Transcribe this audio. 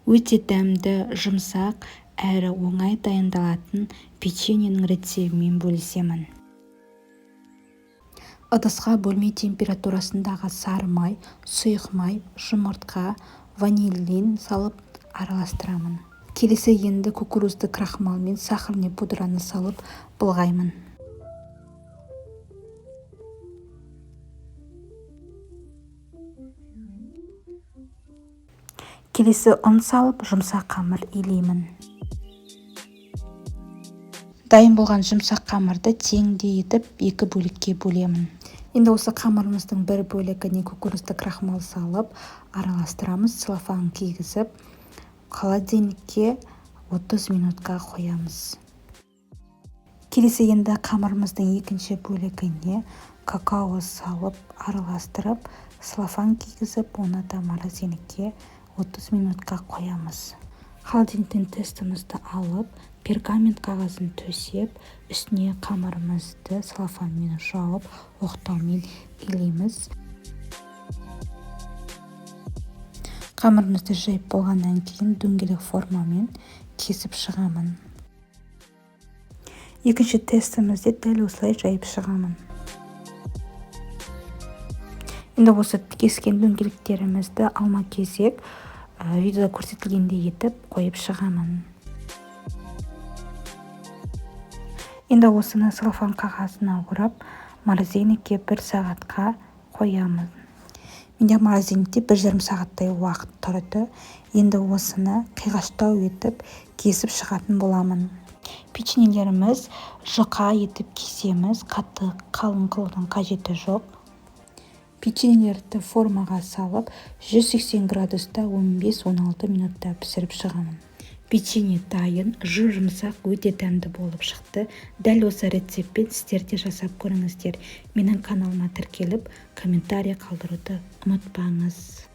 Өте дәмді, жұмсақ әрі оңай дайындалатын печеньенің рецептімен бөлісемін. Ыдысқа бөлме температурасындағы сары май, сұйық май, жұмыртқа, ванилин салып араластырамын. Келесі енді кукурузды крахмал мен сахарный пудраны салып былғаймын. Келесі ұн салып, жұмсақ қамыр илеймін. Дайын болған жұмсақ қамырды теңдей етіп екі бөлікке бөлемін. Енді осы қамырымыздың бір бөлігіне кукурузды крахмал салып, араластырамыз, целлофан кигізіп, холодильникке 30 минутқа қоямыз. Келесі енді қамырымыздың екінші бөлігіне какао салып, араластырып, целлофан кигізіп, оны да морозильникке 30 минутқа қоямыз. Холодильниктен тестомызды алып, пергамент қағазын төсеп, үстіне қамырымызды целлофанмен жауып, оқтаумен илейміз. Қамырымызды жайып болғаннан кейін дөңгелек формамен кесіп шығамын. Екінші тестімізді дәл осылай жайып шығамын. Енді осы кескен дөңгелектерімізді алма кезек видеода көрсетілгендей етіп қойып шығамын. Енді осыны целлофан қағазына орап, морозильникке 1 сағатқа қоямын. Менде морозильникте 1,5 сағаттай уақыт тұрды. Енді осыны қиғаштау етіп кесіп шығатын боламын. Печеньелеріміз жұқа етіп кесеміз, қатты қалың қылудың қажеті жоқ. Печеньелерді формаға салып, 180 градуста 15-16 минутта пісіріп шығамын. Печенье дайын, жұп-жұмсақ, өте дәмді болып шықты. Дәл осы рецептпен сіздер де жасап көріңіздер. Менің каналыма тіркеліп, комментарий қалдыруды ұмытпаңыз.